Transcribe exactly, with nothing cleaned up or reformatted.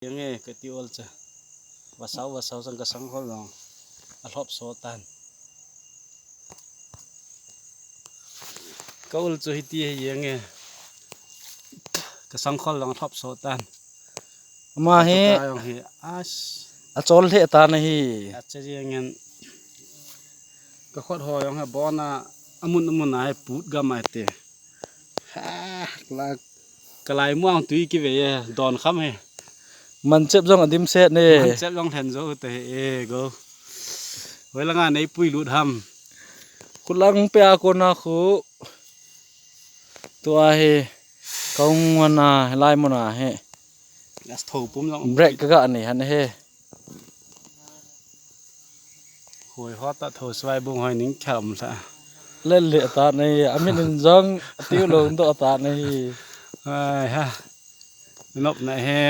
Jeng e, kati ol cha. Vasau, vasau sang kasang khol jong alhop so tan. Ka ul chu hiti hi jeng e. Kasang khol jong alhop so tan. Ama hi. Katuta jong hi. As. Achol lheh tan ahi. Acha jeng in. Ka khut ho jong hi abon a amun amun a hi put gam a hi te. Ha, la, kalai muang tui kive e, don kham he. Manchep jong adim set ne. Manchep jong lhen jo te he, e, go. Hoi langa nei pui lut ham. Khulang pe a kona khu. Tua hi, kaung wana, lai mona he. Gas tho pum jong. Break ka ga ni han he. Hoi ho ta tho svai bung hoi ning kham sa. Lel le ta nei, amin in jong, tiu lo do ta nei. Ai ha. Nop na he.